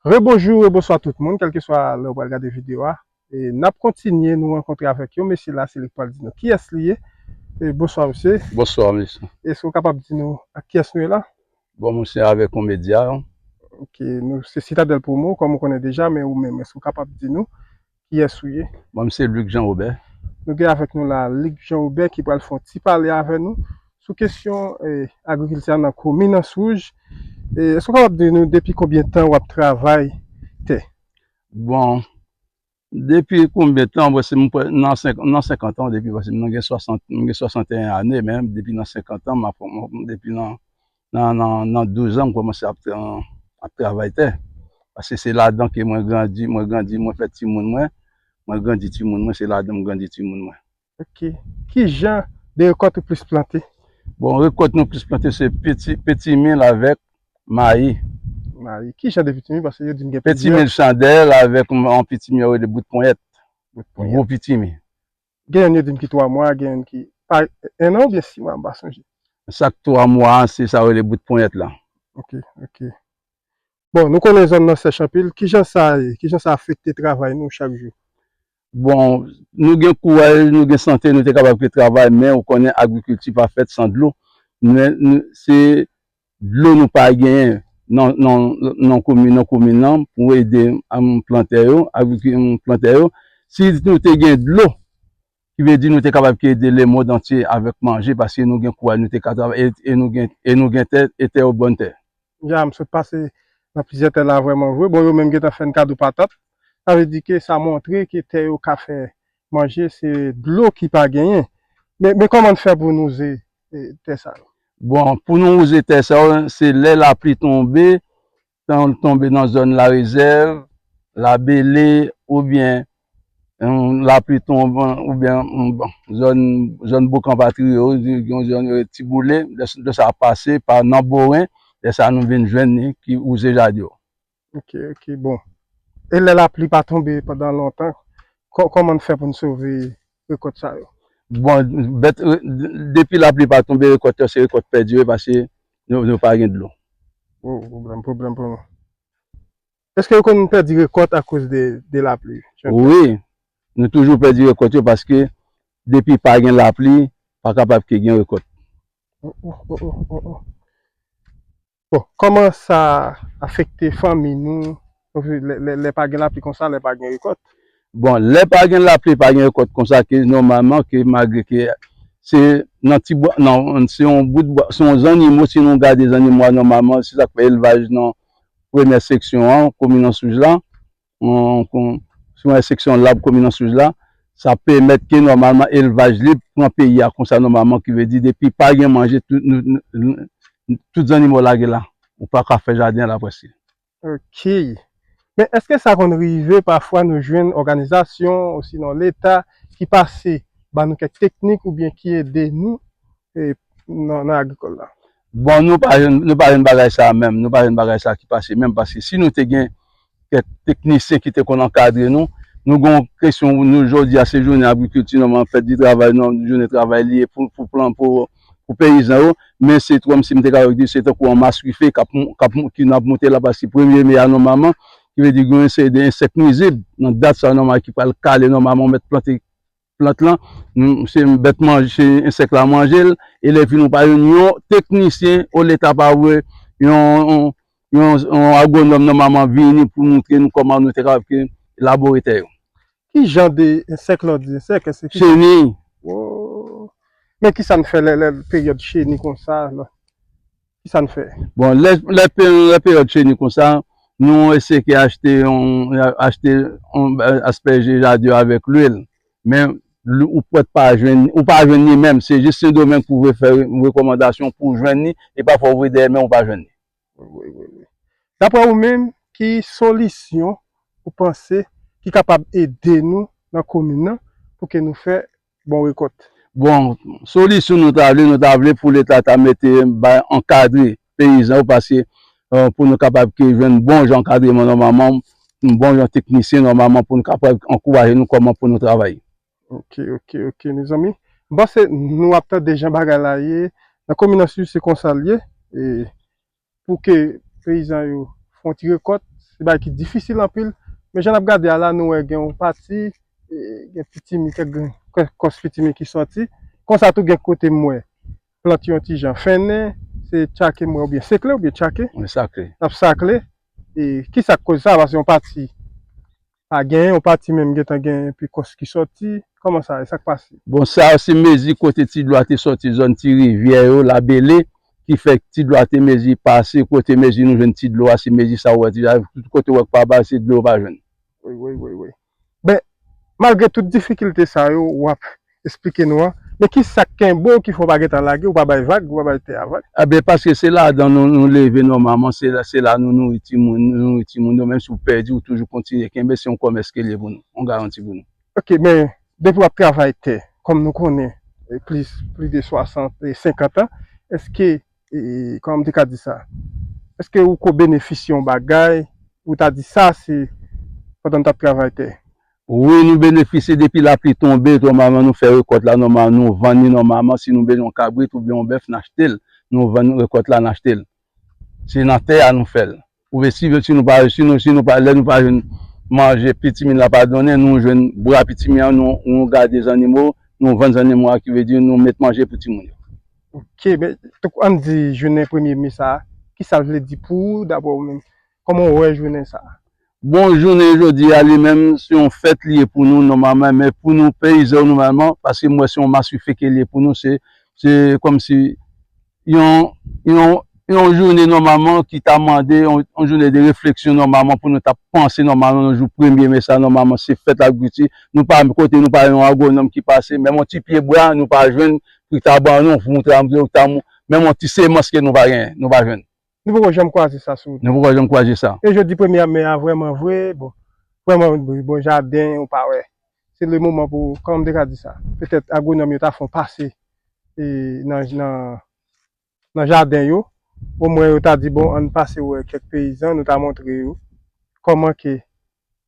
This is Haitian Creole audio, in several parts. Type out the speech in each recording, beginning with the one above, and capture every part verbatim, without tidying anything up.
Rebonjou, rebonswa tout moun, kèlkeswa lè w pral gade videyo a. E n ap kontinye, nou rankontre avèk yon mesye la, se li k pral di nou kiyès li ye. E bonswa, mesye. Bonswa, mesye. Èske w kapab di nou ak kiyès nou ye la? Bon, mwen se avèk yon medya. Ok, nou se Sitadèl Promo, kòm ou konnen deja, men ou menm, èske w kapab di nou kiyès ou ye? Bon, mwen se Luc Jean Robert. Nou gen avèk nou la Luc Jean Robert ki pral fè yon ti pale avè nou sou kesyon eh, agrikilti a nan komin Anse Rouge. Eh, èske w kapab di nou depi konbyen tan w ap travay tè? Bon, depi konbyen tan? Bon, se mwen nan senkant, nan senkant an, depi paske mwen gen swasant, mwen gen swasanteyen ane, men depi nan senkant an, m ap, depi nan, nan, nan, nan douz an, mwen kòmanse ap, ap travay tè. Paske se ladan ke mwen grandi, mwen grandi, mwen fè timoun mwen, mwen grandi timoun mwen, se ladan m grandi timoun mwen. Ok. Ki jan de rekòt ou plis plante? Bon, rekòt nou plis plante se peti, petimi avèk mayi. Mayi. Ki jan de petimi? Paske yo di m gen petimi chandèl avèk yon petimi yo rele bout ponyèt. Bout ponyèt. Gwo petimi. Gen youn yo di m ki twa mwa, gen youn ki pa en an oubyen sis mwa, m pa sonje. Sa k twa mwa, se sa yo rele bout ponyèt la. Ok, ok. Bon, nou konnen zòn nan sèch anpil. Kijan sa ye? Kijan sa afekte travay nou chak jou? Bon, nou gen kouraj, nou gen sante, nou te kapab ke travay, men ou konnen agrikilti pa fèt san dlo. Men, nou, se dlo nou pa genyen nan, nan, nan komin, nan komin nan pou ede, am, plantè yo, agriki-, am, plantè yo. Si nou te gen dlo, ki vle di nou te kapab ke ede lemonn antye avèk manje, paske nou gen kouraj, nou te ka travay, e, e nou gen, e nou gen tè, e tè yo bòn tè. Ya, m sot pase nan plizyè tè la vrèman vre. Bon, yo menm gentan fè n kado patat. Sa vle di ke sa montre ke tè yo ka fè manje, se dlo ki pa genyen. Men, men kòman n fè pou n wouze, eh, tè sa yo? Bon, pou nou wouze tè sa yo, se lè lapli tonbe, tan l tonbe nan zòn Larezèv, Labele, oubyen, em, lapli tonbe, oubyen, em, bon, zòn, zòn Bokan Patriyo, yon zòn yo rele Tiboule, lè, lè sa pase pa nan Boren, lè sa nou vin jwenn li ki wouze jaden yo. Ok, ok, bon. E lè lapli pa tonbe pandan lontan, kò-, kòman n fè pou n sove rekòt sa yo? Bon, bèt, re-, depi lapli pa tonbe, rekòt yo se rekòt pèdi yo, paske nou, nou pa gen dlo. Oh, pwoblèm, pwoblèm pou nou. Èske yo konn pèdi rekòt akoz de, de lapli? Wi, nou toujou pèdi rekòt yo paske depi pa gen lapli, pa kapab ke gen rekòt. Oh, oh, oh, oh, oh, oh. Bon, kòman sa afekte fanmi nou? Lè, lè, lè pa gen lapli konsa, lè pa gen rekòt? Bon, lè pa gen lapli, pa gen rekòt konsa, ke nòmalman, ke malgre ke se nan ti bwa, nan, se yon bout bwa, se yon zannimo, si nou gade zannimo a nòmalman, se sa k fè elvaj nan premyè seksyon an, komin Anse Rouge la, yon, yon, sou yon seksyon lab komin Anse Rouge la, sa pèmèt ke nòmalman elvaj li pran peyi a konsa nòmalman, ki vle di depi pa gen manje, tout, nou, nou, nou, tout zannimo lage la. Ou pa ka fè jaden la prèske. Ok. Men èske sa konn rive pafwa nou jwenn òganizasyon osinon Leta ki pase ba nou kèk teknik oubyen ki ede nou eh, nan, nan agrikòl la? Bon, nou pa jwenn, nou pa jwenn bagay sa a menm. Nou pa jwenn bagay sa a ki pase menm, paske si nou te gen kèk teknisyen ki te konn ankadre nou, nou gen yon kesyon, nou, jodi a, se jounen agrikilti, nòmalman, fèt di travay, non, jounen travay li ye pou, pou plan, pou, pou peyizan yo, men se twò, si m te ka di, se tankou yon maswife k ap, k ap, ki n ap monte la, paske premye me a, nòmalman, ki vle di gen yon seri de ensèk nwizib nan dat sa, nòmalman, ki pral kale, nòmalman, ou mèt plante plant lan, nou, se bèt manje, se ensèk la manje l, e lè fini ou pa jwenn yon teknisyen, o Leta pa voye yon, yon, yon, yon agwonòm nòmalman vini pou montre nou kòman nou te kapab ke labore tè yo. Ki jan de ensèk la w di ensèk? Èske ki... Cheni. Oh. Men ki sa n fè lè, lè peryòd cheni konsa la? Ki sa n fè? Bon, lè, lè pe-, lè peryòd cheni konsa, nou eseye achte yon, achte yon, aspèje jaden yo avèk lwil. Men, lw-, ou pwèt pa jwenn, ou pa jwenn li menm. Se jis Sendomeng pou vle fè re-, rekòmandasyon pou jwenn li, e pafwa ou voye dèyè, men ou pa jwenn li. Wi, wi, wi. Daprè ou menm, ki solisyon ou panse ki kapab ede nou nan komin nan pou ke nou fè bon rekòt? Bon, solisyon nou ta vle, nou ta vle pou Leta ta mete, bay, ankadre peyizan yo, paske, eh, pou nou kapab ke jwenn bon jan ankadreman nòmalman, bon jan teknisyen nòmalman, pou nou kapab ankouraje nou kòman pou nou travay. Ok, ok, ok, mezanmi. M panse nou ap tande jan bagay la ye. Nan komin Anse Rouge se konsa l ye. E pou ke peyizan yo fè yon ti rekòt, se bagay ki difisil anpil. Men jan n ap gade a la, nou wè gen yon pati, e, gen pitimi, kèk grenn, kè-, kòs pitimi ki sòti. Konsa tou gen kote m wè plant yo yon ti jan fennen, se tchake m wè oubyen sekle oubyen tchake. Wi, sakle. N ap sakle. E kisa k koz sa? Paske yon pati pa genyen, yon pati menm gentan gen epi kòs ki sòti. Kòman sa ye? Sa k pase? Bon, sa se mezi kote ti dlo a te sòti, zòn ti rivyè yo, Labele, ki fè ti dlo a te mezi pase, kote mezi nou jwenn ti dlo a, se mezi sa ou wè ti, tout kote ou wè k pa ba, se dlo ou pa jwenn. Wi, wi, wi, wi. Ben, malgre tout difikilte sa yo, w ap esplike nou an, men ki sa k kenbe w ki fè w pa gentan lage, ou pa bay vag, ou pa bay tè a vag? Eben, paske se ladan nou, nou leve nòmalman, se la, se la nou nouri timoun, nou nouri timoun yo, menm si w pèdi, ou toujou kontinye kenbe, se yon kòmès ke l ye pou nou, yon garanti pou nou. Ok, men depi w ap travay tè, kòm nou konnen, e, plis, plis de swasant, e, senkant an, èske, e, kòman m te ka di sa? Èske ou ko benefisye yon bagay, ou ta di sa, se pandan m t ap travay tè? Wi, nou benefisye depi lapli tonbe, nòmalman nou fè rekòt la, nòmalman nou vann li, nòmalman si nou bezwen yon kabrit oubyen yon bèf, n achte l, nou vann rekòt la, n achte l. Se nan tè a nou fè l. Ou vle si, si nou pa, si nou, si nou pa, lè nou pa jwenn manje, pitimi la pa donnen, nou jwenn bra pitimi an, nou, nou gade zannimo, nou vann zannimo a, ki vle di nou met manje pou timoun yo. Ok, men, tankou ann di jounen premye me sa a, kisa l vle di pou ou dabò ou menm? Kòman w wè jounen sa a? Bon, jounen jodi a li menm, se yon fèt li ye pou nou nòmalman, men pou nou peyizan yo nòmalman, paske m wè se yon masife ke li ye pou nou, se, se kòmsi yon, yon, yon jounen nòmalman ki ta mande yon, yon jounen de refleksyon nòmalman pou nou ta panse nòmalman nan jou premye me sa, nòmalman se fèt lagrikilti. Nou pa, kote nou pa yon agwonòm ki pase, menm yon ti pye bwa nou pa jwenn pou ta ban nou, pou ta, pou ta, menm yon ti semans ke nou pa genyen, nou pa jwenn. Nou poko janm kwaze sa sou wout. Nou poko janm kwaze sa. E jodi premye me a vrèman vre, bon, vrèman, bon, jaden, ou pa wè. Se le moman pou, kòman m te ka di sa? Petèt agwonòm yo ta fè yon pase, e, nan, nan, nan jaden yo. Omwen yo ta di, bon, ann pase wè kèk peyizan, nou ta montre yo kòman ke,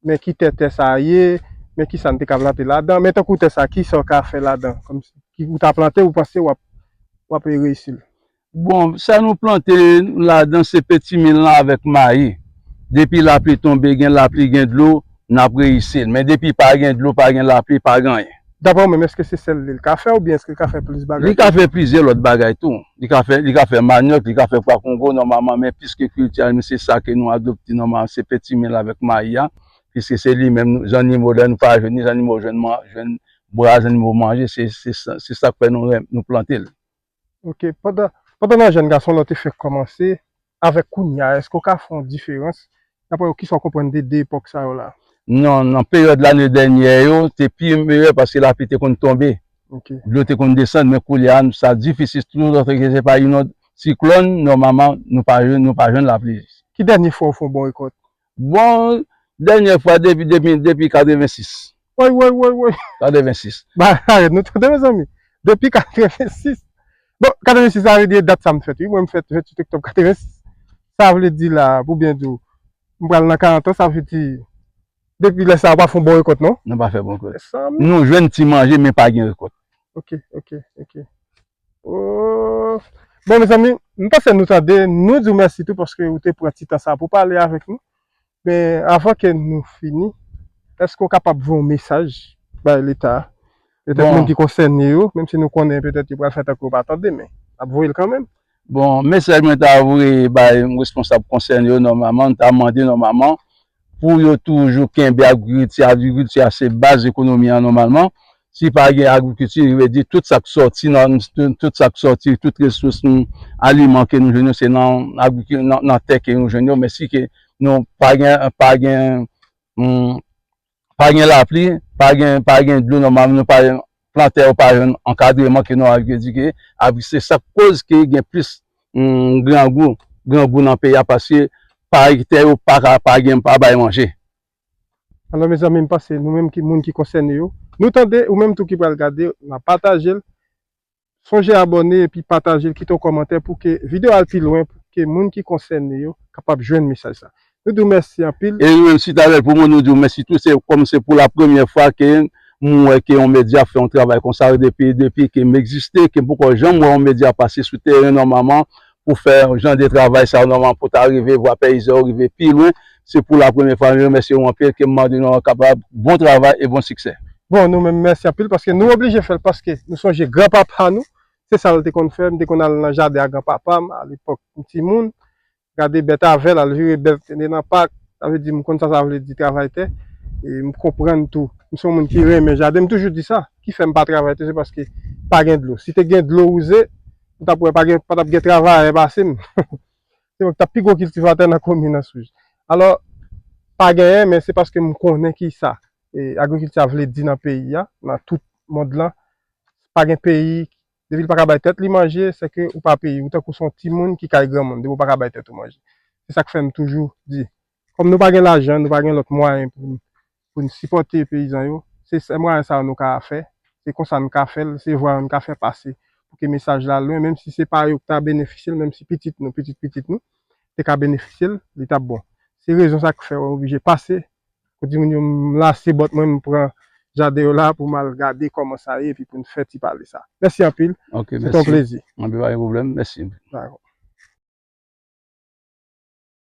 men ki tè tè sa a ye, men ki sa n te ka plante ladan, men tankou tè sa, ki sa w ka fè ladan? Kòmsi, ki ou ta plante, ou panse w ap, w ap reyisi l? Bon, sa nou plante ladan se petimil lan avèk mayi. Depi lapli tonbe, gen lapli, gen dlo, n ap reyisi l. Men depi pa gen dlo, pa gen lapli, pa gen anyen. Daprè w menm, èske se sèl li l ka fè oubyen èske l ka fè plis bagay? Li ka fè plizyè lòt bagay tou. Li ka fè, li ka fè manyòk, li ka fè pwa kongo nòmalman, men plis ke kilti a, se sa ke nou adopte nòmalman, se petimil avèk mayi a, piske se li menm, nou, zannimo, lè nou pa jwenn ni zannimo jwenn man-, jwenn bwa zannimo manje, se, se sa, se sa k fè nou renm-, nou plante l. Ok, pandan, pandan nan jèn gason la w te fèk kòmanse, avèk kounye a, èske w ka fè yon diferans? Daprè w, kisa w konprann de de epòk sa yo la? Non, nan peryòd lane dènyè yo, te pi meyè paske lapli te konn tonbe. Ok. Dlo te konn desann, men koulye a, sa difisil, toutan ke se pa inond, siklòn, nòmalman, nou pa jwenn, nou pa jwenn lapli. Ki dènye fwa w fè yon bon rekòt? Bon, dènyè fwa depi, depi, depi katrevensis. Woy, woy, woy, woy. Katrevensis. Ba, arèt, nou tande, mezanmi. Depi katrevensis. Bon, katrevensis, sa vle di dat sa m fèt, wi. Mwen, m fèt venntuit oktòb katrevensis. Sa vle di la, pou byen di w, m pral nan karant an, sa vle di, depi lè sa a, w pa fè yon bon rekòt, non? Nou pa fè bon rekòt. Mezanmi. Nou jwenn ti manje, men pa gen rekòt. Ok, ok, ok. Oh. Bon, mezanmi, m panse nou tande, nou di w mèsi tou paske ou te pran ti tan sa pou pale avèk nou. Men, avan ke nou fini, èske w kapab voye yon mesaj bay Leta? Petèt bon, moun ki konsène yo, menm si nou konnen petèt yo pral fè tankou yo pa tande, men n ap voye l kanmenm. Bon, mesaj mwen ta voye bay responsab konsène yo nòmalman, m ta mande nòmalman pou yo toujou kenbe agrikilti, agrikilti a se baz ekonomi an nòmalman. Si pa gen agrikilti, vle di tout sa k sòti nan, tout sa k sòti, tout resous nou, aliman ke nou jwenn yo, se nan agrikil-, nan, nan tè ke nou jwenn yo, men si ke nou pa gen, pa gen, hmm, pa gen lapli, pa gen, pa gen dlo, nòmalman nou pa, plantè yo pa jwenn ankadreman ke nòmal, vle di ke, se sa k koz ke gen plis, hmm, grangou, grangou nan peyi a, paske pa, tè yo pa ka, pa gen, pa bay manje. Alò, mezanmi, m panse nou menm ki, moun ki konsène yo, nou tande, ou menm tou ki pral gade, n a pataje l. Sonje abòne epi pataje l, kite yon kòmantè pou ke videyo a al pi lwen, pou ke moun ki konsène yo kapab jwenn mesaj sa. Nou di w mèsi anpil. E nou menm, Sitalèl Pwomo, nou di w mèsi tou. Se kòm se pou la premyè fwa ke m wè ke yon medya fè yon travay konsa depi, depi ke m egziste, ke m poko janm wè yon medya pase sou teren nòmalman pou fè jan de travay sa yo nòmalman pou ta rive vwa peyizan yo rive pi lwen. Se pou la premyè fwa, m remèsye w anpil, ke m mande nou kapab bon travay e bon siksè. Bon, nou menm, mèsi anpil, paske nou oblije fè l, paske nou sonje granpapa nou, se sa l te konn fè, m te konn al nan jaden a granpapa m, alepòk m timoun, gade bèt avè l, al vire bèt nan pak, sa vle di, m konn sa sa vle di travay tè, e m konprann tou. M se yon moun ki renmen jaden, m toujou di sa, ki fè m pa travay tè, se paske pa gen dlo. Si te gen dlo wouze, m t ap wè pa gen, pa t ap gen travayè pase m. Se mwen ki t ap pi gwo kiltivatè nan komin Anse Rouge. Alò, pa genyen, men se paske m konnen ki sa, e, agrikilti a vle di nan peyi a, nan tout mond lan. Pa gen peyi, depi l pa ka bay tèt li manje, se ke ou pa peyi, ou tankou se yon timoun ki kay granmoun, depi w pa ka bay tèt ou manje. Se sa k fè m toujou di, kòm nou pa gen lajan, nou pa gen lòt mwayen pou n pou n sipòte peyizan yo. Se sèl mwayen sa yo nou ka fè. Se konsa n ka fè l, se vwa yo n ka fè pase pou ke mesaj la lwen, menm si se pa yo ki ta benefisye l, menm si pitit nou, pitit pitit nou, te ka benefisye l, li t ap bon. Se rezon sa k fè w oblije pase, pou di moun yo, m lase bòt mwen, m pran jaden yo la pou m al gade kòman sa ye, epi pou n fè ti pale sa. Mèsi anpil. Ok, se te yon mèsi. Plezi. Anpil, pa gen pwoblèm. Mèsi. Dakò.